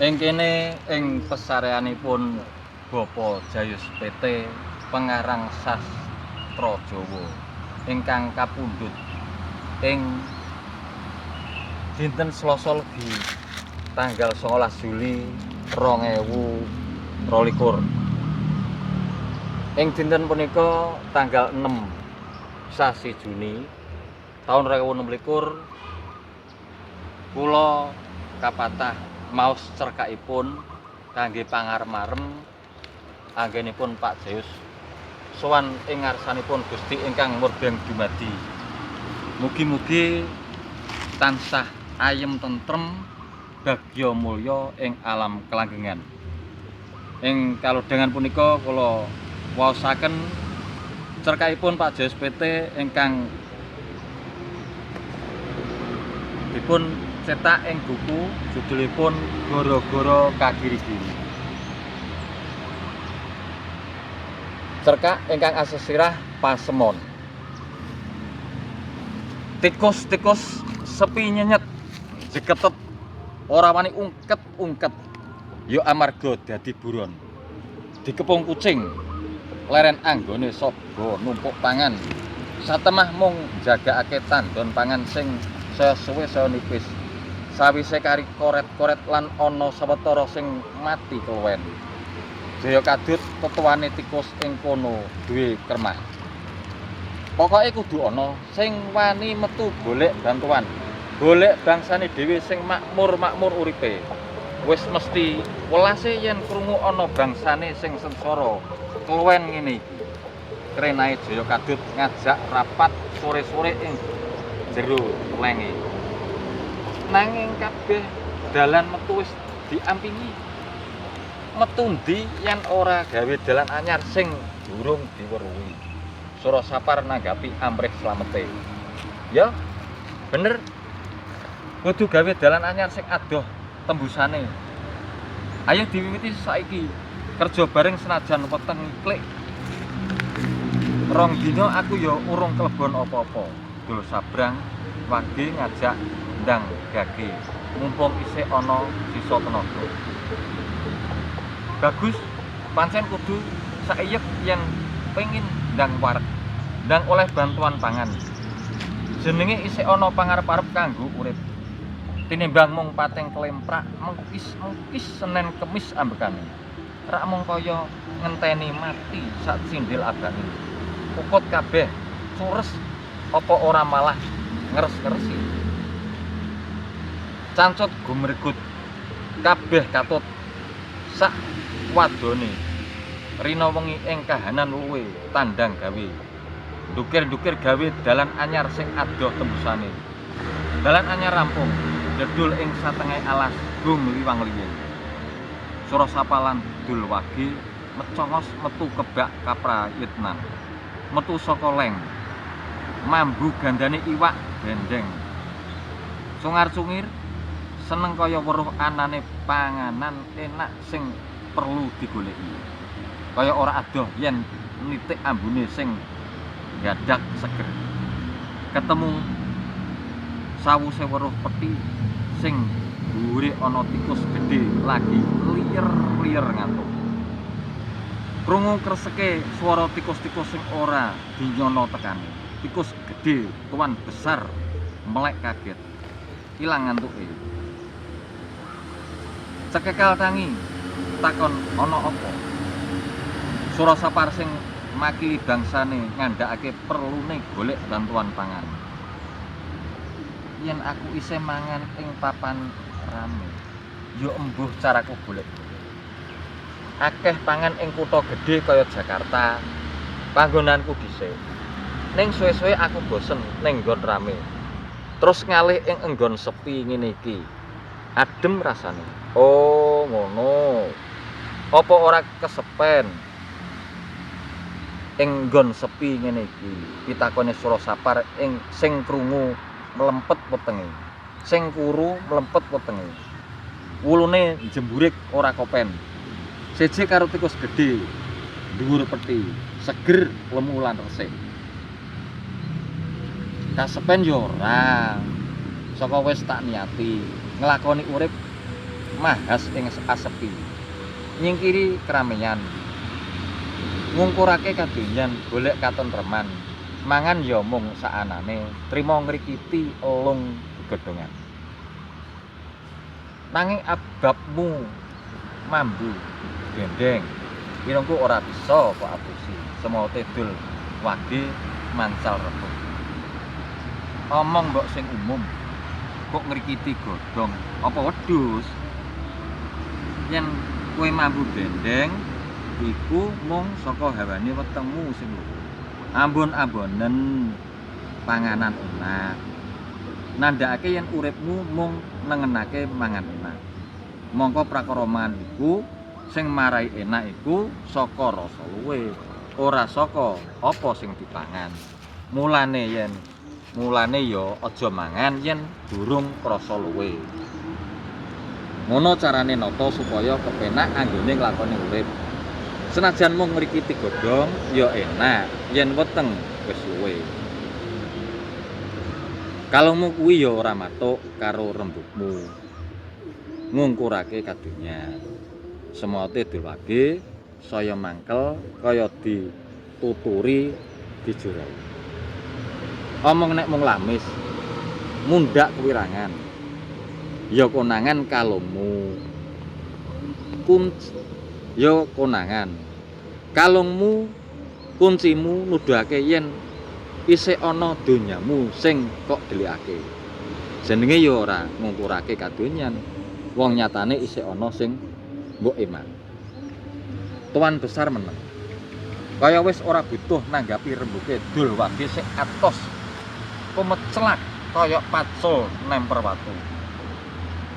Ing kene ing pesareanipun Bapak Jayus PT pengarang sastra Jawa ingkang kapundhut ing dinten Selasa Legi tanggal 19 Juli 2022. Ing dinten punika tanggal 6 sasi Juni taun 2026 kula kapatah maos cerkakipun kangge pangarem-arem anggenipun Pak Jayus sowan ing ngarsanipun Gusti ingkang murbeng dumadi. Mugi-mugi tansah ayem tentrem bagya mulya ing alam kelanggengan. Ing kalodhangan punika kula waosaken cerkakipun Pak Jayus PT ingkang dipun cetak ing buku judulipun Gara-gara Kagiri-giri. Cerkak ingkang asesirah pasemon. Tikus-tikus sepi nyenyet, jeketet, ora wani ungket-ungket. Ya amarga dadi buron. Dikepung kucing, leren anggone soba numpuk pangan. Satemah mung njagakake tandon pangan sing saya suwe saya nipis. Sawise kari koret-koret lan ana sawetara sing mati keluwen. Jaya kadut tetuane tikus ing kono duwe kremah. Pokoke kudu ana sing wani metu golek bantuan. Golek bangsane dhewe sing makmur-makmur uripe. Wis mesti welase yen krungu ana bangsane sing sengsara keluwen ngene iki. Krenae Jaya Kadut ngajak rapat sore-sore ing jero lenge. Nanging kabeh dalan metu wis diampingi. Metu ndi yen ora gawe dalan anyar sing durung diweruhi. Surasapar nanggapi amrih slamete. Ya, bener. Kudu gawe dalan anyar sing adoh tembusane. Ayo diwiwiti saiki. Kerja bareng senajan weteng klik. Rong dina aku ya urung klebon apa-apa. Dul sabrang wage ngajak ndang gage mumpung isih ana sisa tenaga. Bagus, pancen kudu saiyek yen pengin ndang wareg, ndang oleh bantuan pangan. Jenenge isih ana pangarep-arep kanggo urip. Tinimbang mung pating klemprak mengkis-mengkis Senin Kemis ambekane. Rak mung kaya ngenteni mati sak cindil abange. Ukut kabeh, cures apa ora malah ngeres-ngeresi. Cancut gumregut kabeh katut sak wadone. Rina wengi ing kahanan luwe tandang gawe. Ndukir-ndukir gawe dalan anyar sing adoh tembusane. Dalan anyar rampung, jedul ing satengahe alas gung liwang-liwing. Surasapa lan Dul Wage mecongos metu kebak kaprayitnan. Metu saka leng. Mambu gandane iwak dendeng. Cungar-cungir seneng kaya weruh anane panganan enak sing perlu digoleki. Kaya ora adoh yen nitik ambune sing gadak seger. Ketemu sawuse weruh peti sing dhuwure ana tikus gedhe lagi liyer-liyer ngantuk. Krungu kreseke swara tikus-tikus sing ora dinyana tekane. Tikus gedhe tuan besar melek kaget. Ilang ngantuke. Cekekal tangi takon ana apa. Surasapar sing makili bangsane ngandhakake perlune golek bantuan pangan. Yen aku isih mangan ing papan rame, ya embuh caraku golek. Akeh pangan ing kutha gedhe kaya Jakarta, panggonanku dhisik. Ning suwe-suwe aku bosen ning nggon rame. Terus ngalih ing enggon sepi ngene iki. Adem rasane. Oh, ngono. Apa ora kesepen ing nggon sepi ngene iki? Pitakone Surasapar ing sing krungu mlempet wetenge. Sing kuru mlempet wetenge. Wulune jemburik ora kopen. Seje karo tikus gedhe, dhuwur peti, seger, lemu lan resik. Kasepen ya ora. Saka wis tak niati nglakoni urip Mahas ing asepi, nyingkiri keramaian, ngungkurake kadonyan golek katentreman. Mangan ya mung saanane, trima ngrikiti elung gegodhongan. Nanging ababmu mambu dendeng, irungku ora bisa kok apusi. Semote dul wage mancal rebuk. Omong mbok sing umum, kok ngrikiti godhong apa wedhus? Yen kowe mambu dendeng iku mung saka hawane wetengmu sing luwe. Ambon-ambonen panganan enak. Nandhakake yen uripmu mung nengenake mangan enak. Mongko prakara mangan iku sing marai enak iku saka rasa luwe, ora saka apa sing dipangan. Mulane ya aja mangan yen durung krasa luwe. Ngono carane nata supaya kepenak anggone nglakoni urip. Senajan mung ngrikiti godhong ya enak yen weteng wis luwe. Kalungmu kuwi ya ora matuk karo rembugmu. Ngungkurake kadonyan. Semote dulwage saya mangkel kaya dituturi dijurai. Omong nek mung lamis, mundhak kewirangan. Ya konangan kalungmu. Kun ya konangan. Kalungmu kuncimu nuduhake yen isih ana donyamu sing kok delikake. Jenenge ya ora ngungkurake kadonyan. Wong nyatane isih ana sing mbok eman. Tuan besar meneng. Kaya wis ora butuh nanggapi rembuke dul wage sing atos kumeclak kaya pacul nemper watu.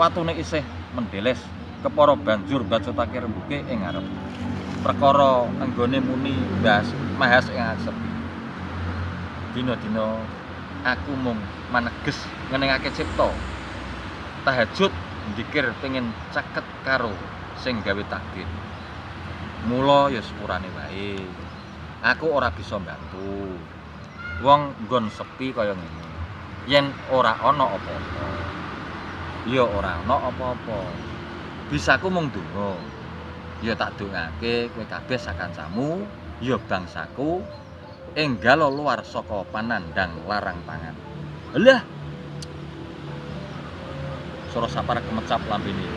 Watune isih mendeles kepara banjur bacotake rembuke ing ngarep. Perkara enggone muni bahas mahas ing asepi. Dina-dina aku mung maneges ngeningake cipta. Tahajud ndikir pengin caket karo sing gawe takdir. Mula ya sepurane wae. Aku ora bisa mbantu. Wong nggon sepi kaya ngene. Yen ora ana apa-apa. Ya ora ana apa-apa. Bisaku mung donga. Ya tak dongake kowe kabeh sakancamu, ya bangsaku enggalo luar saka panandhang larang pangan. Lah. Sora Sapar kemecap lambene.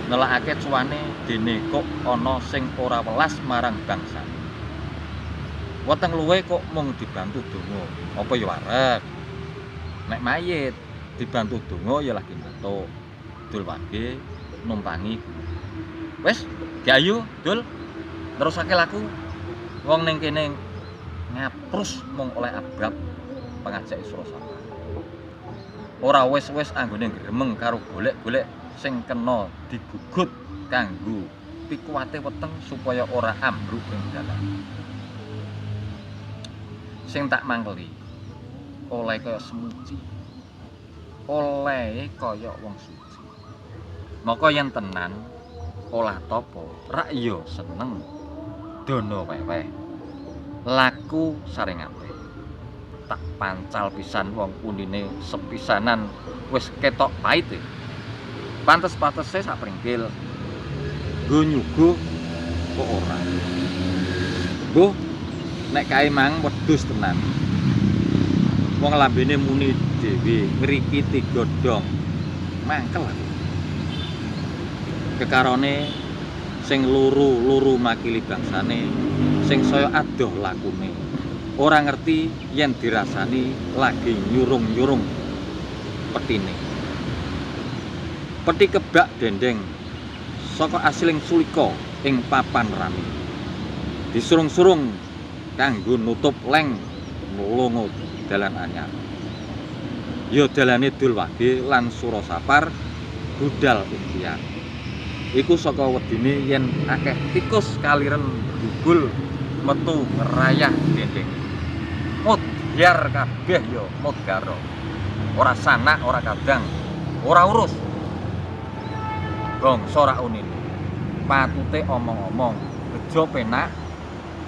Nelakake cuane dene kok ana sing ora welas marang bangsane. Weteng luwe kok mung dibantu donga, apa ya wareg. Nek mayit dibantu donga ya lagi matuk. Dul wage numpangi. Wis, gayu, Dul. Terusake laku. Wong ning kene ngaprus mung oleh abab pangajake Surasapa. Ora wis-wis anggone gremeng karo golek-golek sing kena digugut kanggo pikuwate weteng supaya ora ambruk ing dalan. Sing tak mangkeli oleh kaya semuci, oleh kaya wong suci. Maka yen tenan olah tapa rak ya seneng dono weweh laku saringate. Tak pancal pisan wong unine sepisanan wis ketok paite. Pantes-pantese sak pringkil. Nggo nyuguh kok ora. Mbuh nek kae mang wedhus tenan. Wong lambene muni dhewe ngrikiti godhong. Mangkel aku. Kekarone sing luru-luru makili bangsane, sing saya adoh lakune. Ora ngerti yen dirasani lagi nyurung-nyurung petine. Peti kebak dendeng saka asiling sulika ing papan rame. Disurung-surung kanggo nutup leng mlongo dalan anyar. Ya dalane Dul Wage lan Surasapar budal ikhtiar. Iku saka wedine yen akeh tikus kaliren gugul metu ngrayah dendeng. Mudyar kabeh ya mudgara. Ora sanak, ora kadang, ora urus. Bangsa rak unine. Patute omong-omong, bejo penak,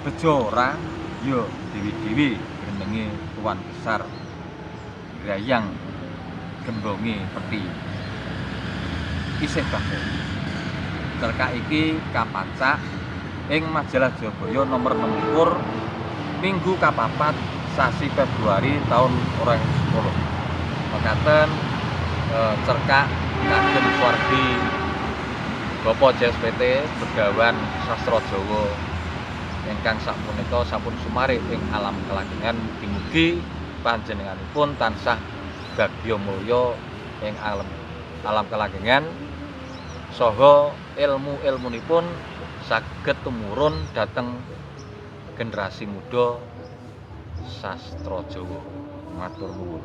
bejo ora, ya dewi-dewi grenenge tuan besar. Grayang gembonge peti. isih baku. Cerkak iki kapacak ing majalah Jayabaya nomor 26 minggu kapapat sasi Februari tahun 2010. Mekaten cerkak kagem swargi Bapak JSPT, Begawan Sastra Jawa ingkang sapunika sampun sumare ing alam kelanggengan, mugi-mugi panjenenganipun tansah bagya mulya ing alam alam kelanggengan saha ilmu-ilmunipun saged tumurun dhateng generasi muda sastra Jawa. Matur nuwun.